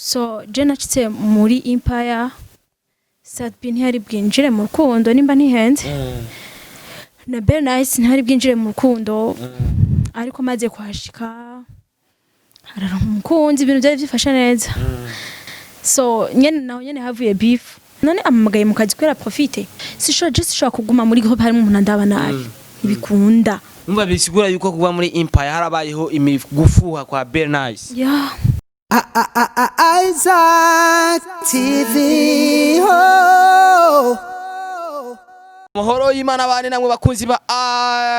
So je nacitse muri Empire, Sat-B ntiyari bwinjire mu rukundo nimba ntihenze, na Bernice ntiyari bwinjire mu rukundo, ariko maze kuhashika araronka umukunzi, ibintu byari byifashe neza. So nyene naho nyene havuye beef. None amamagaye mu kazi kubera profite? Sishobora, je sishobora kuguma muri groupe harimo umuntu andaba nabi, ntibikunda. Umva, bisigura yuko kuba muri Empire harabayeho imigufuha kwa Bernice. Yeah. Isaac TV. Oh. Mahoro y'Imana bane namwe bakunzi ba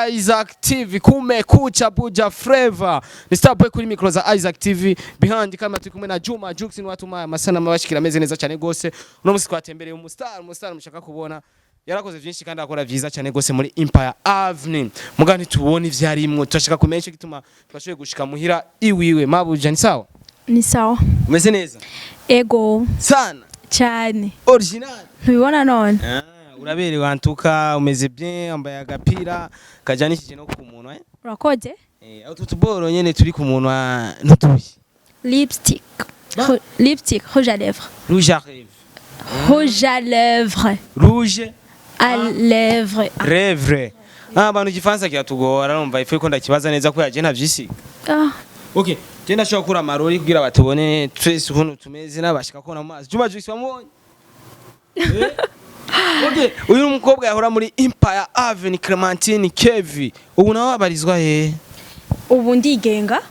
Isaac TV. Kumekucha, Buja Flavor, ni Starboy kuri micro za Isaac TV. Behind camera turi kumwe na Juma Jux, ni watuma amasana mabashikira ameze neza cyane gose. Uno musi twatembereye umustar, umustar mushaka kubona yarakoze byinshi kandi akora vyiza cyane gose muri Empire Avenue, muga ntitubona ivyarimwo. Turashaka kumenya ico gituma twashoboye gushika muhira iwiwe. Mabuja, ni sawa? Ni sawa. Umeze neza? Ego. Sana? Cyane. Original. Ntubibona none? Ah, uraberewe antuka, umeze bien, wambaye agapira kajanishije no ku munwa, eh? Urakoze. Eh, utu tuboro nyene turi ku munwa ntutuye? Lipstick. Lipstick, rouge à lèvres. Rouge à lèvres. Rouge à lèvres. Rouge À lèvres. lèvres. Ah, abantu igifaransa kiratugora, numva ifu ko ndakibaza neza ko yaje ntavyisiga. Ah. Okay, je ndashobora gukura amarori kugira batubone twese ukuntu tumeze n'abashika kona mu maso. Juma Jux wamubonye? Eh? Okay, uyu ni umukobwa yahora muri Empire Avenue, Clementine Kevi. Ubu nawe abarizwa he? Ubu ndigenga.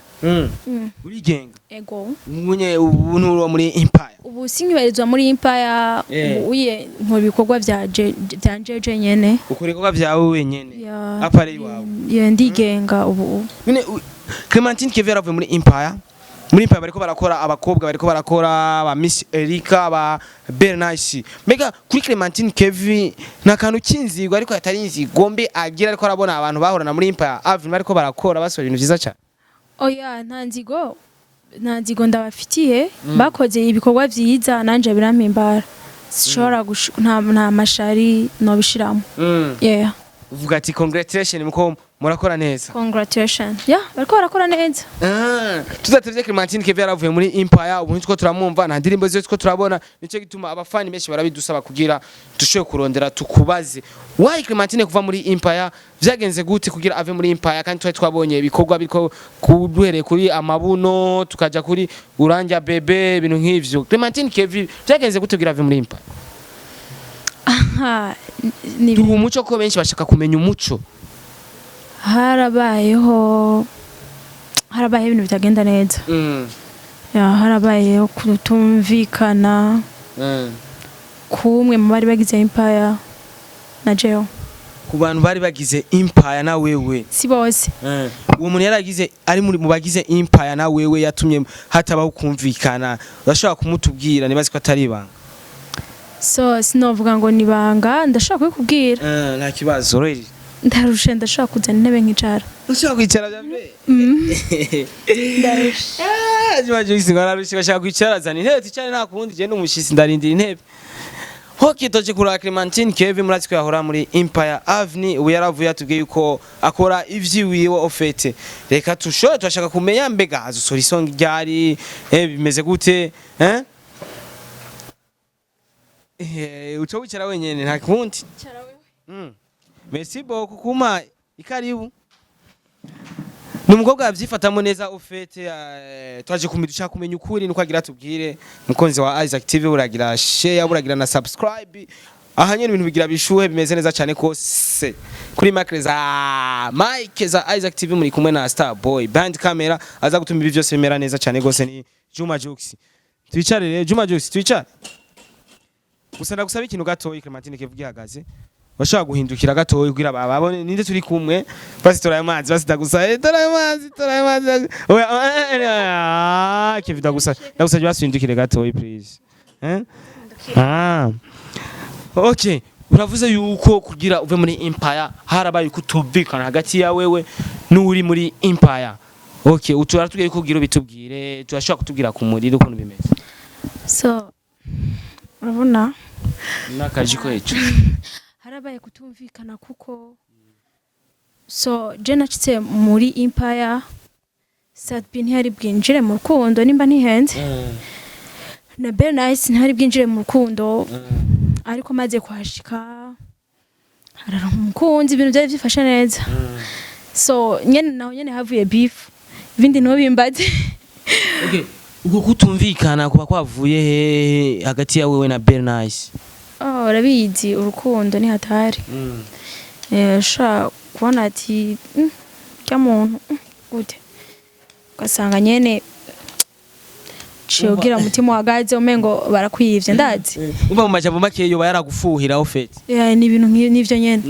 Urigenga? Ego. Umunye ubu nturo muri Empire? Ubu sinkibarizwa muri Empire. Ubu uye nkora ibikorwa vya jeje nyene. Ukora ibikorwa vyawe wenyene? Ya. Apare iwawe? Ya, ndigenga ubu. None Clementine Kevi yaravuye muri Empire. Muri Empire bariko barakora abakobwa, bariko barakora ba Miss Erika, ba Bernice. Mbega kuri Clementine Kevi nta kantu kinzigo, ariko atari inzigo mbe agira, ariko arabona abantu bahorana muri Empire Avenue bariko barakora, basohora ibintu vyiza cyane? Oya, nta nzigo, nta nzigo ndabafitiye. Bakoze ibikorwa vyiza, nanje birampimbara. Sishobora nta mashari nobishiramo, yeah. Uvuga ati congratulations, muko murakora neza. Congratulations, yeah, bariko barakora neza. Ah, tudatevye, Clementine Kevi yaravuye muri Empire, ubu nitwo turamwumva, nta ndirimbo ziwe two turabona. Nico gituma abafani benshi barabidusaba kugira dushobore kurondera tukubaze why Clementine kuva muri Empire, vyagenze gute kugira ave muri Empire, kandi twari twabonye ibikorwa biriko kuduhereye kuri amabuno tukaja kuri uranja bebe, ibintu nk'ivyo. Clementine Kevi vyagenze gute kugira ave muri Empire? Aha, ni Duha umuco ko benshi bashaka kumenya umuco. Harabayeho ibintu bitagenda neza. Ya, harabayeho kutumvikana kumwe mu bari bagize Empire na jewe. Ku bantu bari bagize Empire na wewe? Si bose. Uwo muntu yaragize ari muri mu bagize Empire na wewe yatumye hatabaho kumvikana, urashobora kumutubwira? Nibazi ko atari ibanga. So sinovuga ngo nibanga, ndashobora kubikubwira. Nta kibazo rero. Ndarushe, ndashobora kuzana intebe nkicara. Ushobora kwicara bya mbere? Ndarushe. Ah, Juma Jux ngo ararushe, bashaka kwicara, zana intebe twicare, nta kundi, je n'umushitsi ndarindira intebe. Hoki toje kuri Clementine Kevin, murazi ko yahora muri Empire Avenue, ubu yaravuye, atubwiye yuko akora ivyiwiwe au fait. Reka tushore, turashaka kumenya mbega azosora isong ryari, bimeze gute, eh? Uca wicara wenyene, nta kundi. Merci beaucoup kuma ikaribu. Ni umukobwa yavyifatamo neza au fait, twaje kumenya, kumenya ukuri nuko agira tubwire. Mukunzi wa Isaac TV, uragira share, uragira na subscribe. Aha nyene ibintu bigira bishuhe, bimeze neza cyane kose. Kuri mic za Isaac TV muri kumwe na Star Boy. Behind camera aza gutuma ibi byose bimera neza cyane gose ni Juma Jux. Twicare rero Juma Jux, twicare. Gusa ndagusaba ikintu gatoyi, Clementine Kevuga ihagaze. Washaka guhindukira gatoyi kugira babone ninde turi kumwe. Basi tora amazi, basi ndagusa, tora amazi, tora amazi. Oya, Kevin, ndagusa, ndagusabye basi uhindukire gatoyi, please. Eh? Ah. Okay, uravuze yuko kugira uve muri Empire harabaye kutumvikana hagati ya wewe n'uri muri Empire. Okay, utura tugiye kugira ubitubwire, turashobora kutubwira ku muriro ukuntu bimeze. So urabona, N'akajiko hejuru. harabaye kutumvikana kuko so je nacitse muri Empire, Sat-B ntiyari bwinjire mu rukundo nimba ntihenze. Na Bernice ntari bwinjire mu rukundo, ariko maze kuhashika araronka umukunzi, ibintu byari byifashe neza. So nyene naho nyene havuye beef, ibindi niho bimbaze. Okay, uko kutumvikana kuba kwavuye hehe hagati ya wewe na Bernice? Oh, urabizi, urukundo ni hatari. Sha kubona ati rya muntu gute, ugasanga nyene ciye ugira umutima uhagaze, umengo barakwivye, ndazi. Umva, mu majambo make yoba yaragufuhira au fait? Ni ibintu n'ivyo nyene.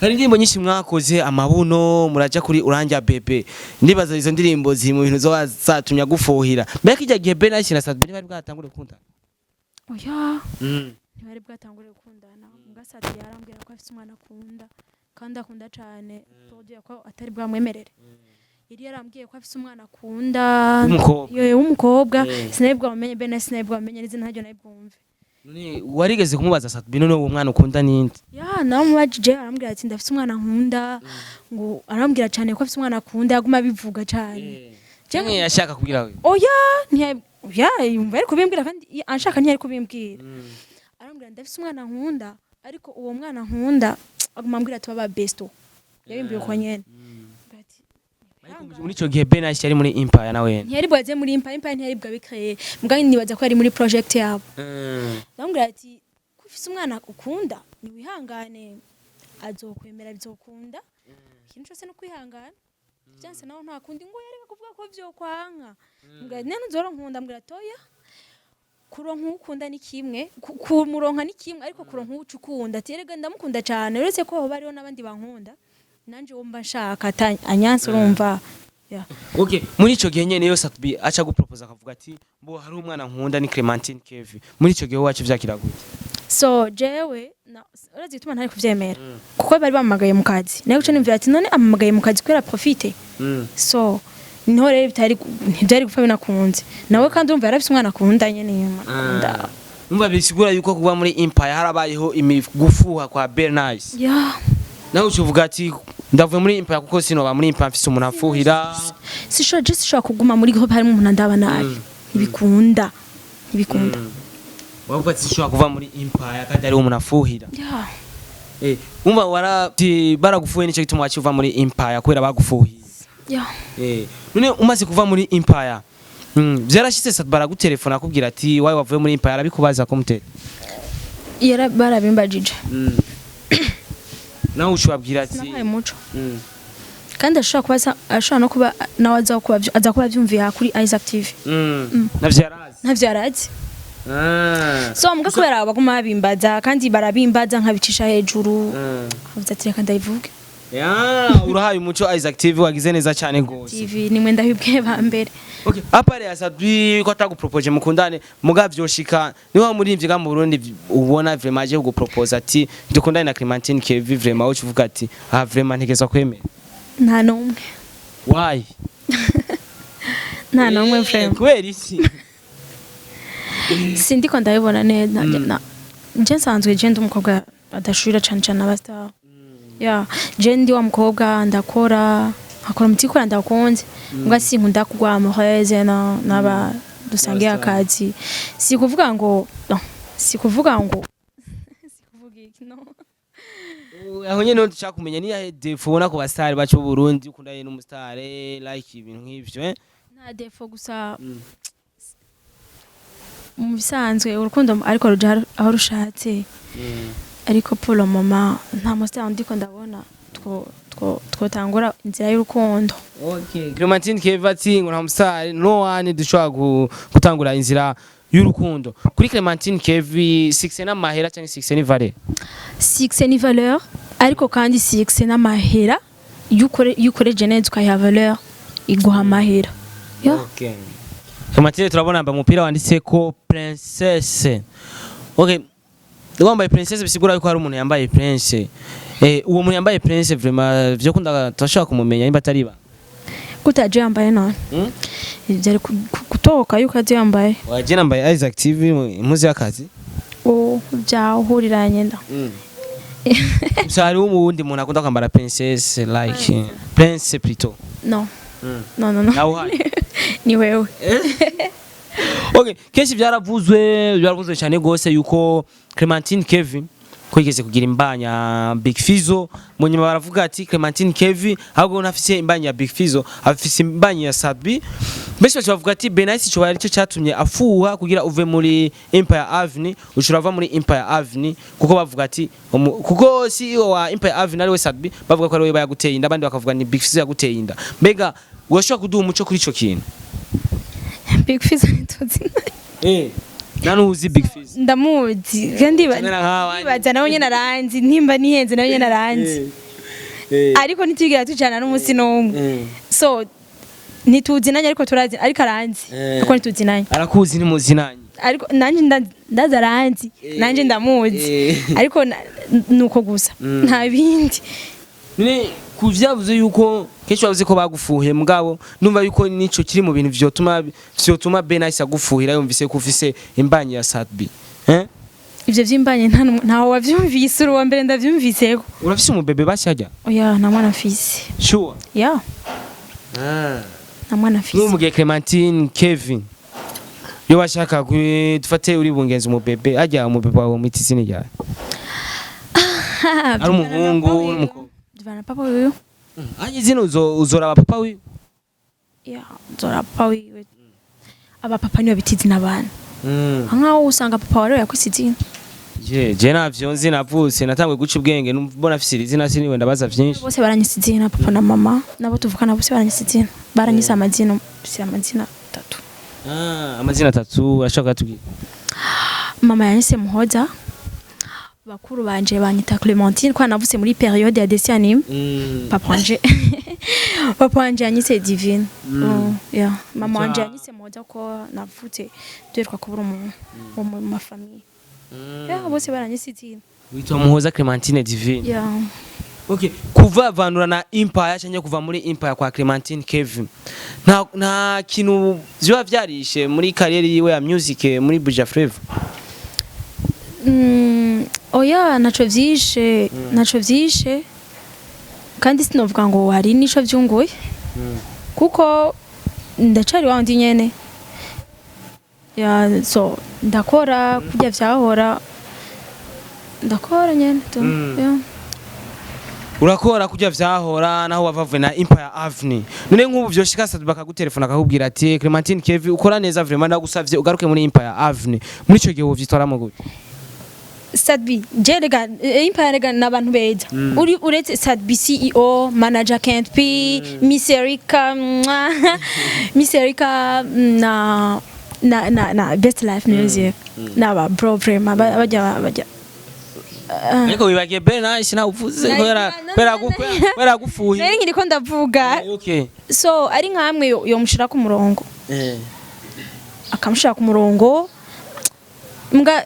Hari indirimbo nyinshi mwakoze, amabuno muraja kuri uranja bebe. Ndibaza izo ndirimbo ziri mu bintu zo zatumye agufuhira. Mbega kijya gihe Bernice na Sadbi bari bwatangure gukundana? Oya, ntibari bwatangure gukundana. Mbwa Sadi yarambwira ko afise umwana akunda kandi akunda cane, produit ko atari bwamwemerere. Yari yarambwiye ko afise umwana akunda. W'umukobwa. Yo, w'umukobwa. Sinari bwamenye bene, sinari bwamenye n'izina ntaryo nari bwumve. None warigeze kumubaza, Sadbi, none uwo mwana ukunda ninde? Ya, naramubajije, arambwira ati ndafise umwana nkunda, ngo arambwira cane ko afise umwana akunda, yaguma abivuga cane. Canke yashaka kugira we? Oya, oya, yumva yari kubimbwira, kandi anshaka ntiyari kubimbwira. Arambwira ndafise umwana nkunda, ariko uwo mwana nkunda aguma ambwira ati baba besto, yabimbwiye uko nyene. Ati, Muri ico gihe Bernice yari muri Empire nawe? Ntiyari bwaze muri Empire, Empire ntiyari bwabikeye, mbwa nibaza ko yari muri project yabo. Ndamubwira ati ko ufise umwana ukunda, niwihangane, azokwemera, bizokunda, ikintu cyose no kwihangana byanse nawe nta kundi. Ngo yareka kuvuga ko vyokwanka, mbwira nene nzoronkunda, mbwira toya, kuronka uwukunda ni kimwe, kumuronka ni kimwe, ariko kuronka uwuca ukunda, ati erega ndamukunda cyane, uretse ko hoba hariho n'abandi bankunda, nanje wumva nshaka anyanse, urumva ya. Okay, muri ico gihe nyene yose Sadbi aca gupropose akavuga ati mbo hari umwana nkunda ni Clementine Kevi. Muri ico gihe wacu vyakira gute? So jewe urazi igituma ntari kuvyemera, kuko bari bamamagaye mu kazi, nawe uca nimvira ati none amamagaye mu kazi kubera profite. So niho rero bitari ntibyari gupfa binakunze nawe, kandi urumva yarafise umwana akunda nyene, inyuma akunda. Umva, bisigura yuko kuba muri Empire harabayeho imigufuha kwa Bernice. Ya. Nawe ucuvuga ati ndavuye muri Empire kuko sinoba muri Empire mfise umuntu afuhira. Sishobora, je sishobora kuguma muri groupe harimo umuntu andaba nabi, ntibikunda, ntibikunda. Wavuga ati sinshobora kuva muri Empire kandi hariho umuntu afuhira. Ya. Umva, wara ti baragufuye, nico gituma waciye uva muri Empire kubera bagufuhiye. Ya. None umaze kuva muri Empire, vyarashitse Sat baragutelefona akubwira ati wawe wavuye muri Empire, arabikubaza ko mutete? Yara barabimbajije. Nawe ucubabwira ati Sinamuhaye umuco. Kandi ashobora kuba ashobora no kuba nawe aza kuba avyumviye kuri Isaac TV. Navyo yarazi. Ntavyo yarazi. Ah. So mbwa kubera baguma babimbaza, kandi barabimbaza nkabicisha hejuru, avuze ati reka ndayivuge. Ya, urahaye umuco Isaac TV, wagize neza cyane gose. TV nimwe ndabibwiye ba mbere. Okay, à part ya Sadbi ko atagupropoje mukundane, muga vyoshika ni wa murivyi ga mu Burundi ubona vraiment aje kuguproposa ati dukundane na Clementine Kevi, vraiment wowe uvuga ati ah, vraiment ntegezwa kwemera? Nta n'umwe. Why? Nta n'umwe vraiment. Kubera iki? Sindiko ndabibona neza. Je nsanzwe je ndi umukobwa adashurira cane cane abastar. Ya, je ndi wa mukobwa ndakora, nkakora umuti kubera ndakunze, mbwa sinkunda kugwa amoureuse na n'aba dusangiye akazi. Si kuvuga ngo no, si kuvuga ngo si kuvuga iki, no. Aho nyene dushaka kumenya ni yahe défaut ubona ku bastar bacu b'u Burundi, ukundanye n'umustar, like ibintu nk'ivyo, eh? Nta défaut, gusa mu bisanzwe urukundo ariko ruja aho rushatse, ariko pour le moment nta mustar ndiko ndabona two two twotangura inzira y'urukundo. Okay, Clementine Keva ati ngo nta mustar no one dushobora gutangura inzira y'urukundo. Kuri Clementine Kevi, succès n'amahera cyangwa succès ni valeur? Succès ni valeur, ariko kandi succès n'amahera, iyo ukoreje neza ukayiha valeur, iguha amahera yo. Okay. Clementine, turabona yambaye umupira wanditse ko princesse. Okay. Wambaye princesse bisigura yuko hari umuntu yambaye prince. Uwo muntu yambaye prince, vraiment vyo kunda turashobora kumumenya nimba atari ba? Gute yambaye none? Byari gutoka yuko aje yambaye. Waje nambaye Isaac TV impuzu y'akazi. O byahuriranye nda. Gusa hariho uwundi muntu akunda kwambara princesse, like prince plutôt. No. No, no, no. Nawe uhari? Ni wewe. Okay, kenshi byaravuzwe cyane gose yuko Clementine Kevin ko yigeze kugira imbanya Big Fizzo. Mu nyuma baravuga ati Clementine Kevin ahubwo ntafise imbanya ya Big Fizzo, afise imbanya ya Sat-B. Benshi baca bavuga ati Benice ico aricyo cyatumye afuha kugira uve muri Empire Avenue, ushobora va muri Empire Avenue, kuko bavuga ati kuko CEO wa Empire Avenue ari we Sat-B, bavuga ko ari we bayaguteye inda, abandi bakavuga ni Big Fizzo yaguteye inda. Mbega urashobora kuduha umuco kuri ico kintu? Big Fizzo ntituzi. Nta nuzi Big Fizzo? Ndamuzi kandi Kimera nk'abandi. Nibaza nawe nyene aranzi, nimba nihenze nawe nyene aranzi, ariko ntitwigera tujana n'umunsi n'umwe. So ntituzinanye, ariko turazi, ariko aranzi kuko ntituzinanye. Arakuzi, ntimuzinanye. Ariko nanje ndazi aranzi, nanje ndamuzi, ariko nuko gusa, nta bindi. None kuvyavuze yuko kenshi bavuze ko bagufuhiye, mugabo numva yuko nico kiri mu bintu vyotuma Benice agufuhira yumvise ko ufise imbanyi ya Sat-B. Eh? Ivyo vy'imbanye ntaho wavyumvise, uri uwa mbere ndavyumviseko. Urafise umubebe bashyajya? Oya, nta mwana mfise. Sure? Ya, nta mwana mfise. Nk'umugihe Clementine Kevin yo bashaka dufate uri bungenza umubebe, ajya umubebe wawe mwita izina ryawe? Ari umuhungu n'umukobwa? Bivana papa wiwe. Anje izina uzoraba papa wiwe? Ya, nzora papa wiwe. Abapapa nibo bita izina abana, nkaho usanga papa wawe yakwise izina. Je navyo nzi, navutse natanguye guca ubwenge mbona afise iri zina, siniwe ndabaza vyinshi. Bose baranyise izina, papa na mama nabo tuvukana bose baranyise izina, baranyise amazina, si amazina atatu. Ah, amazina atatu urashaka kutubwira? Mama yanyise Muhoza, bakuru banje banyita Clementine kwa navutse muri période ya dessin animé. Papa wanje yanyise Divine. Oh, yeah. Mama wanje yanyise Muhoza ko navutse duheruka kubura umuntu wo mu ma famille. Yeah, bose baranyise izina. Witwa Muhoza Clementine Divine? Yeah. Okay, kuva vanura na Empire cyangwa kuva muri Empire kwa Clementine Kevin, nta kintu vyoba vyarishe muri carrière yiwe ya music muri Buja Flavor? Oya, ntaco vyishe, ntaco vyishe, kandi sinovuga ngo hari nico vyunguye, kuko ndacari wa wundi nyene. Ya, so ndakora kurya vyahora, ndakora nyene tu. Yeah. Urakora kurya vyahora naho wavavuye na Empire Avenue. None nk'ubu vyoshika Sat-B bakagutelefona akakubwira ati Clementine Kevin ukora neza vraiment, ndagusavye ugaruke muri Empire Avenue, muri ico gihe wovyitwaramo gute? Sat-B je rega Empire rega n'abantu beza. Uri uretse Sat-B CEO, manager Kent P, Miss Erika, mwah, Miss Erika na Best Life Music n'aba bro vraiment bajya. Ariko wibagiye Ben Nice, nawe uvuze kubera gufuhi. Nari nkiriko ndavuga. Okay. So ari nkamwe yomushira ku murongo, akamushira ku murongo, mbwa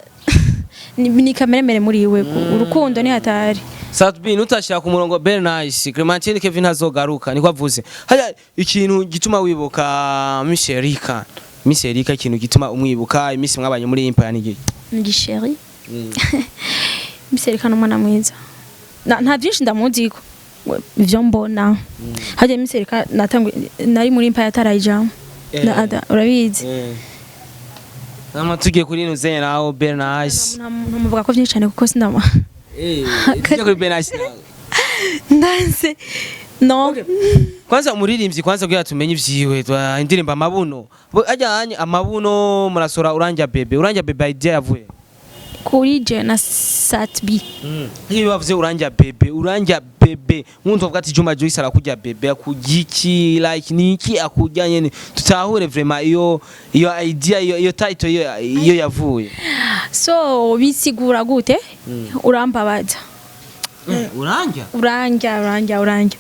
ni kameremere muri we, urukundo ni hatari. Sat-B nutashira ku murongo Ben Nice, Clementine Kevin ntazogaruka, niko avuze. Haya, ikintu gituma wibuka Miss Erika, Miss Erika, ikintu gituma umwibuka iminsi mwabanye muri Empire ni iki? Ni chéri. Miss Erika ni umwana mwiza. Nta byinshi ndamuziko, ivyo mbona hajya Miss Erika natangwe nari muri Empire atarayijamo. Urabizi. Nama tugiye kuri Nuzenye naho Ben Nice. Ntamuvuga ko byinshi cyane kuko sindama. Tugiye kuri Ben Nice nawe. Ndanse no. Kwanza umuririmbyi, kwanza kugira tumenye ivyiwe, indirimbo amabuno. Ajya anye amabuno murasora uranja bebe. Uranja bebe idea yavuye? Kuri je na Sat-B. Iyo bavuze uranja bebe, uranja bebe, umuntu avuga ati Juma Joyce arakurya bebe, akurya iki? Like ni iki akurya nyene? Tutahure vraiment iyo idea, iyo title, iyo yavuye. So bisigura gute? Urambabaza. Uranja? Uranja, uranja, uranja.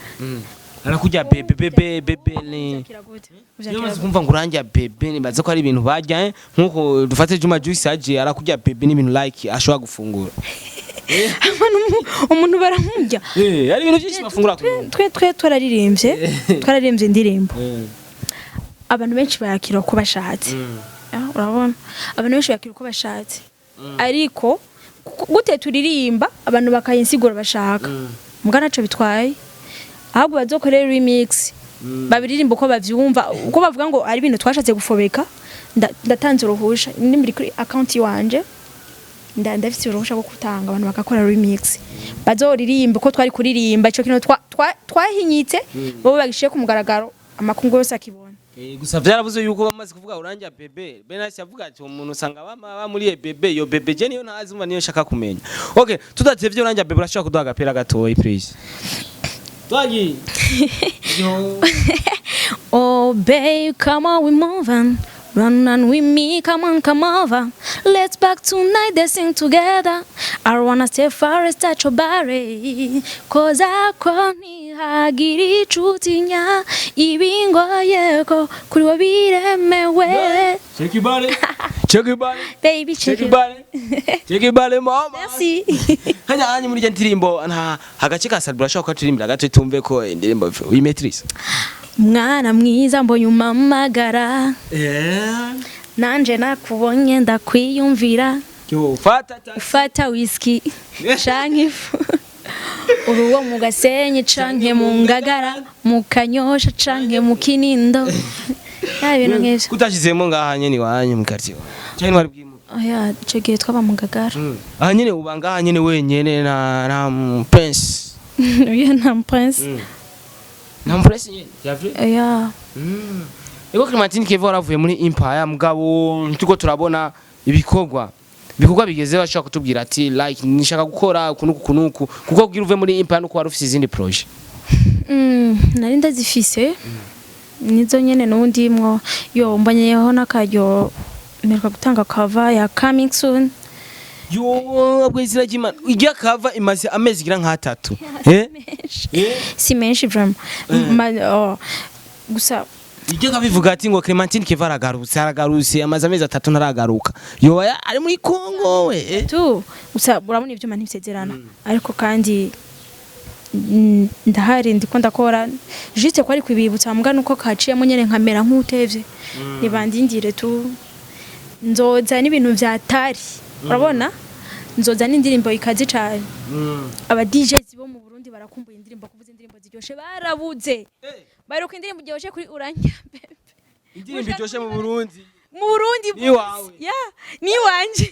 Arakurya bebe, bebe, bebe ni Uvyakira gute? iyo Uvyakira maze gute? kumva ngo uranja bebe, nibaza ko ari ibintu barya, nkuko dufate Juma Joyce aje arakurya bebe n'ibintu like ashobora gufungura. Umuntu baramurya. Ari ibintu byinshi bafungura ku muntu. Twe twararirimbye indirimbo, abantu benshi bayakira uko bashatse. Ah, urabona abantu benshi bakira uko bashatse, ariko gute turirimba abantu bakayinsigura bashaka, mbwa naco bitwaye, ahubwo bazokorera remix babiririmba uko bavyumva, uko bavuga ngo ari ibintu twashatse gufobeka. Ndatanze uruhusha, indirimbo iri kuri account iwanje. Ndafise uruhusha rwo gutanga, abantu bagakora remix, bazoririmba uko twari kuririmba ico kintu twahinyitse, bo bagishiye ku mugaragaro, amakungu yose akibona. Gusa vyaravuze yuko bamaze kuvuga uranja bebe, Benasi yavuga ati umuntu usanga bama bamuriye bebe, iyo bebe je niyo ntazi, umva niyo nshaka kumenya. Okay, tudatevye, uranja bebe, urashobora kuduha agapera gatoyi, please? Twagiye. Yo. Oh babe, come on, we moving. Run on with me, come on, come over. Let's back tonight, dancing together. I wanna stay far as touch your body. 'Cause ako ntihagira icutinya. Ibingoyeko kuri wo biremewe. Shake your body. Shake your body. Baby, Shake check your it. body. Shake your body, mama. Merci. Hanya hanya muri iyo ndirimbo nta hagace ka Salbura ashobora kuturirimbira gato, tumve ko indirimbo uyimaîtrise. Mwana mwiza, mbonye umamagara. Nanje nakubonye ndakwiyumvira. Yo, fata taxi. Ufata whisky canke ifu, uruwo mu Gasenyi canke mu Ngagara, mu Kanyosha canke mu Kinindo, ya ibintu nk'ivyo. Kutashizemo ngaha nyene iwanyu mu quartier. Cyane wari bwimu. Oya, ico gihe twaba mu Ngagara. Aha nyene uba ngaha nyene wenyene na prince? Oya, nta prince. Na prince nyene. Yavre. Oya. Ego, Clementine Keva, waravuye muri Empire, mugabo turiko turabona ibikorwa bigeze, bashobora kutubwira ati like nishaka gukora uku nuku nuku, kuko kugira uve muri Empire nuko wari ufise izindi projet. Nari ndazifise, nizo nyene n'ubundi mwo yo mbonyeyeho n'akaryo, mperuka gutanga cover ya coming soon. Yo, bwo izina ry'Imana, ijya kava imaze amezi gira nk'atatu, eh? Si menshi vraiment. Oh, gusa Ijya kabivuga ati ngo Clementine Keva aragarutse, aragarutse, amaze amezi 3 ntaragaruka, yoba ari muri Congo we, eh? Tu gusa urabona ivyuma ntibisezerana, ariko kandi ndahari, ndiko ndakora, juste ko ari kwibibutsa mbwa nuko kaciyemo nyene nkamera nk'utevye. Nibandindire tu, nzoza n'ibintu vyatari, urabona nzoza n'indirimbo ikaze cane. Aba DJs bo mu Burundi barakumbuye indirimbo, kuvuza indirimbo ziryoshe barabuze, baruka indirimbo iryoshe kuri uranya bebe. Indirimbo iryoshe mu Burundi? Mu Burundi. Ni wawe. Ya, ni wanje,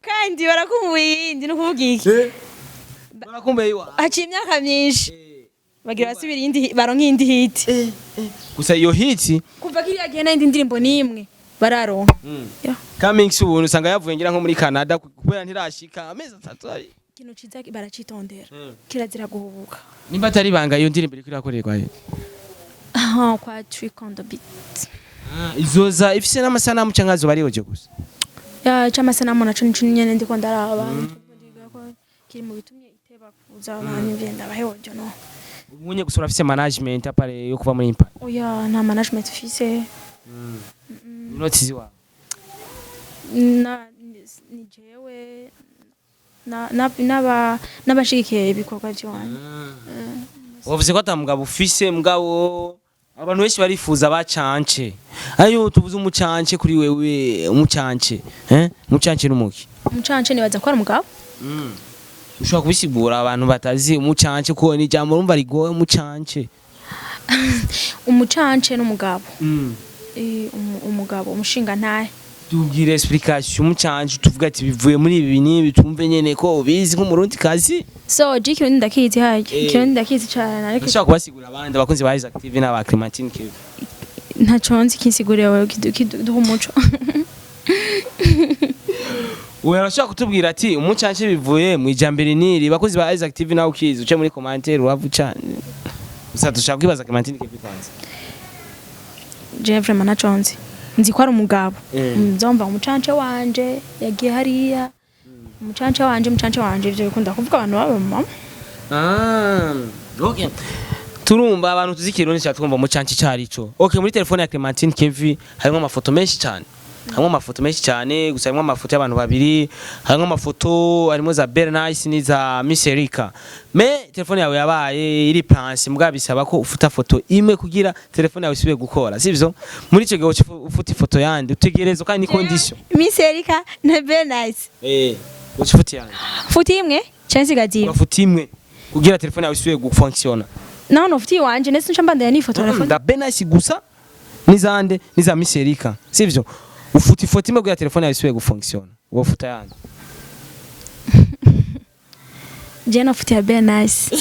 kandi barakumbuye iyindi, no kuvuga iki? Barakumbuye iwawe. Haciye imyaka myinshi, bagira basubira iyindi, baronka iyindi hit. Gusa iyo hit Kuva kiriya gihe nta yindi ndirimbo n'imwe bararonka. Ya. Coming soon usanga yavuye ngira nko muri Canada, kubera ntirashika amezi 3 ari. Ikintu ciza baracitondera, kirazira guhubuka. Nimba atari ibanga, iyo ndirimbo iriko irakorerwa he? Ah, kwa Trick on the Beat. Izoza ifise n'amasanamu canke azoba ari audio gusa? Ya, c'amasanamu naco nico nyene ndiko ndaraba, ndiga ko kiri mu bitumye iteba kuza, abantu ngenda bahewojo no. Ubunye gusa urafise management à part yo kuva muri Empire? Oya, nta management mfise. Inoti ziwawe? Na ni jewe na na n'abashigikiye ibikorwa by'iwanjye. Wavuze ko ata mugabo ufise, mugabo abantu benshi barifuza bacance, ayo tuvuze umucance kuri wewe, umucance, eh, umucance n'umuki? Umucance nibaza ko ari umugabo. Ushobora kubisigura abantu batazi umucance, ko ni ijambo urumva rigoye, umucance? Umucance n'umugabo. Umugabo umushinga ntahe. Tubwire explication, umucance, tuvuga ati bivuye muri ibi n'ibi, tumve nyene ko ubizi nk'umurundi kazi. So je ikirundi ndakizi haje. Ikirundi ndakizi cane, ariko Ushobora kubasigura abandi abakunzi ba Isaac TV n'aba Clementine Kevin? Ntaco nzi, kinsigurire wewe, kiduha umuco. We arashobora kutubwira ati umucance bivuye mu ijambere niri, bakozi ba Isaac TV, nawe ukizi uce muri commentaire uravu cyane. Gusa dushaka kwibaza Clementine Kevin kwanza. Je vraiment ntaco nzi, nzi ko ari umugabo. Nzomva umucance wanje yagiye hariya, umucance wanje, umucance wanje, ivyo bikunda kuvuga abantu baba mama. Ah, okay. Turumva abantu tuzi ikirundi cyane, twumva umucance cyari ico. Okay, muri telefone ya Clementine Kevin harimo amafoto menshi cyane. Harimo amafoto menshi cyane, gusa harimo amafoto y'abantu babiri, harimo amafoto harimo za Bernice n'iza Miss Erika. Mais telefone yawe yabaye iri planche, mbwa bisaba ko ufuta foto imwe kugira telefone yawe isubire gukora, sivyo? Muri ico gihe uca ufuta ifoto yandi, utegerezwa kandi ni condition. Miss Erika na Bernice. Eh, uca ufuta yandi. Futi imwe canke sigaziwe? Urafuta imwe kugira telefone yawe isubire gufunctiona. Naho nofuti iwanje ndetse nca mbandanya nifotora. Da Bernice gusa. Nizande niza Miss Erika, sivyo? Ufuta ifoto imwe kugira telefone yawe isubiye gufonctiona, wofuta yande? Je nafuta ya Nice.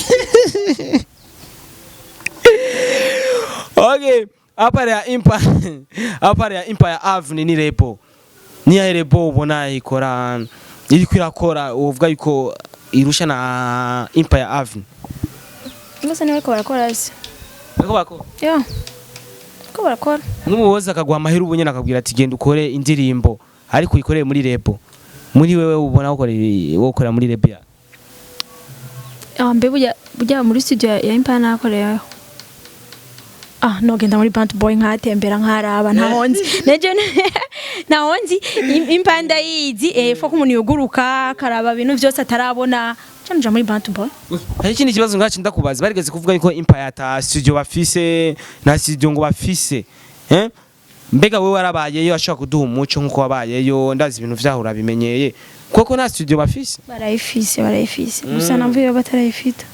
Okay, à part ya Empire Avenue ni label. Ni ya label ubona ikora, iriko irakora, uvuga yuko irusha na Empire Avenue? Bose niwe ko barakora se. Bariko bakora. Yeah. Ko barakora. Nk'umuwoza akaguha amahera ubu nyene, akabwira ati: "Genda ukore indirimbo, ariko uyikorere muri label." Muri wewe ubona ukora wokorera muri label ya? Ah, mbe burya muri studio ya Empire nakoreyeho. Ah, nogenda muri Band Boy nkatembera nkaraba, ntahonzi neje ntahonzi. Empire ndayizi, faut ko umuntu yuguruka akaraba ibintu byose atarabona. Nja muri Band Boy. Hari ikindi kibazo ngaci ndakubaza. Barigeze kuvuga yuko Empire ata studio bafise, nta studio ngo bafise, eh? Mbega wewe warabayeyo, ashobora kuduha umuco nkuko wabayeyo, ndazi ibintu vyaho urabimenyeye, koko nta studio bafise? Barayifise, barayifise, gusa navuye batarayifita.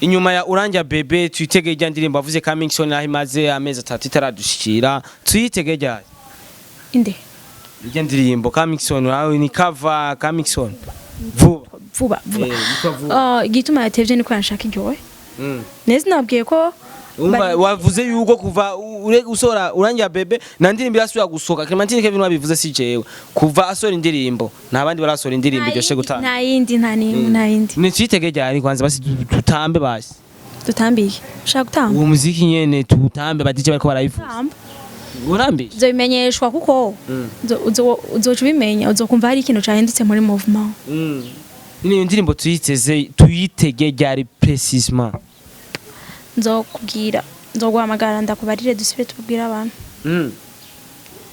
Inyuma ya Uranja Bebe twitege irya ndirimbo avuze coming soon, aho imaze amezi 3 itaradushikira, tuyitege ryari? Inde? Irya ndirimbo coming soon, aho ni cover coming soon, vuba. Vuba vuba. Eh, yitwa vuba. Ah, igituma yatevye niko yanshaka iryohe neza, nabwiye ko. Umva, wavuze yuko kuva usora Uranja Bebe na ndirimbo irasubira gusohoka. Clementine Kevin wabivuze, si jewe. Kuva asora indirimbo nta bandi barasora indirimbo iryoshe gutanga. Nta yindi, nta nimwe, nta yindi. Ni tuyitege ryari kwanza? Basi tutambe basi. Dutambiye, ushaka gutamba? Uwo muziki nyene tutambe, ba DJ bariko barayivuza. Tamba. Urambiye. Uzobimenyeshwa kuko uzoca ubimenya, uzokumva hari ikintu cahindutse muri movement. Niyo ndirimbo tuyiteze, tuyitege ryari précisément? Nzokubwira, nzoguhamagara ndakubarire, dusubire tubwire abantu.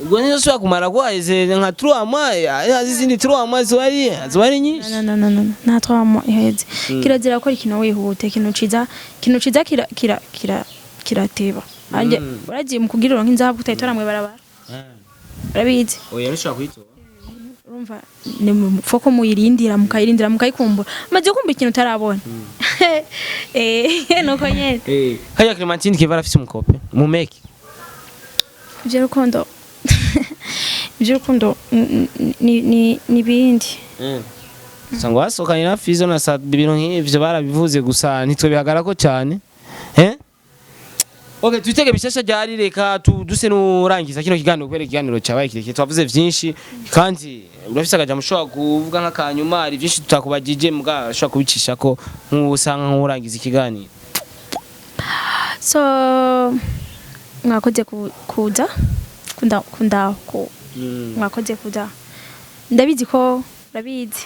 Ubwo nizo ushobora kumara guheze nka 3 mois, izindi 3 mois ziba ari nyinshi. No, no, no, no, nta 3 mois iheze. Kirazira gukora ikintu wihute. Ikintu ciza kira kira kira kirateba. Anje uragiye mu kugira uronke inzahabu utayitora mwe barabara, urabizi. Oya, ntushobora kuyitora. Urumva ni faut ko muyirindira, mukayirindira, mukayikumbura. Maze kumva ikintu utarabona, nuko nyene. Haya, Clementine Keva arafise umukope mumeke? Ivy'urukundo ni bindi. Gusa ngo basohokanye na Fizo na Sad, ibintu nk'ivyo barabivuze, gusa ntitwe bihagarako cyane, eh. Okay, twitege bishasha ryari? Reka duse nurangiza kino kiganiro, kubera ikiganiro cyabaye kirekire, twavuze vyinshi, kandi urafise akajambo ushobora kuvuga nk'akanyuma. Hari vyinshi tutakubagije, muga ushobora kubicishako nk'usanga nk'urangiza ikiganiro. So mwakoze kuza kunda ku mwakoze kuza. Ndabizi ko urabizi,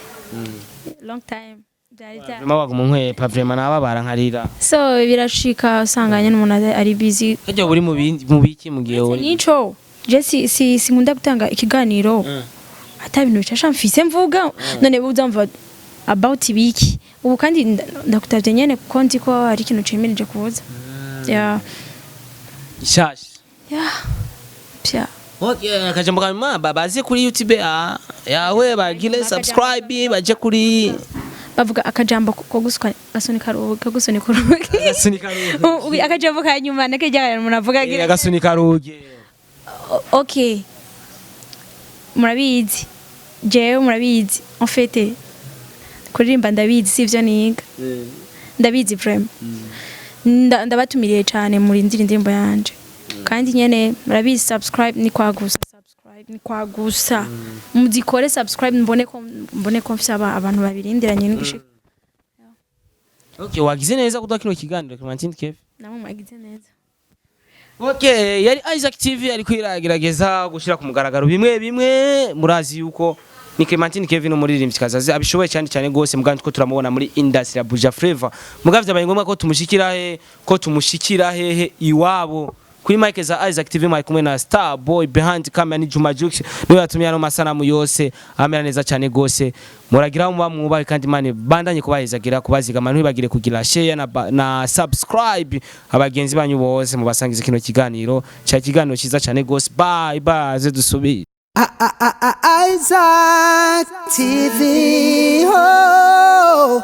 long time byari bya Vraiment waguma nkwepa, vraiment nababara nkarira. So birashika usanga nyine umuntu ari busy. Harya uri mu bindi, mu biki mu gihe uri Nico je si sinkunda gutanga ikiganiro ata bintu bishasha mfise mvuga. None uzamva about ibiki ubu? Kandi ndakutavye nyene kuko nzi ko hari ikintu cimirije kuza, yeah. Ishasha. Yeah, pya. Okay, akajambo kanyuma, baze kuri YouTube yawe bagire subscribe, baje kuri Bavuga akajambo ko gusuka gasunika rugi, ko gusunika urugi. Agasunika rugi. Akajambo ka nyuma nakijya umuntu avuga agira Agasunika rugi. Okay, murabizi, jewe murabizi, en fait kuririmba ndabizi, sivyo niga, ndabizi vraiment. Ndabatumiriye cyane murindira indirimbo yanje. Kandi nyene murabizi, subscribe ni kwagusa, subscribe ni kwagusa, muzikore subscribe, mbone ko mfise abantu babirindiranye n'igushika. Okay, wagize neza kuduha kino kiganiro, Clementine Kev. Namwe mwagize neza. Okay, yari Isaac TV ariko iragerageza gushira ku mugaragaro bimwe bimwe. Murazi yuko ni Clementine Kevin, umuririmbyi kazazi abishoboye cyane cyane gose, mugandi ko turamubona muri industry ya Buja Flavor. Mugavye byabaye ngombwa ko tumushikira he, ko tumushikira hehe iwabo. Kuri mic za Isaac TV mwari kumwe na Star Boy, behind camera ni Juma Jux, niwe yatumye ano masanamu yose amera neza cyane gose. Muragira muba mwubahe, kandi Imana bandanye kubahezagira, kubazigama. Ntibagire kugira share na subscribe. Abagenzi banyu bose mubasangize kino kiganiro cya kiganiro cyiza cyane gose. Bye bye, ze dusubire. Isaac TV. Oh.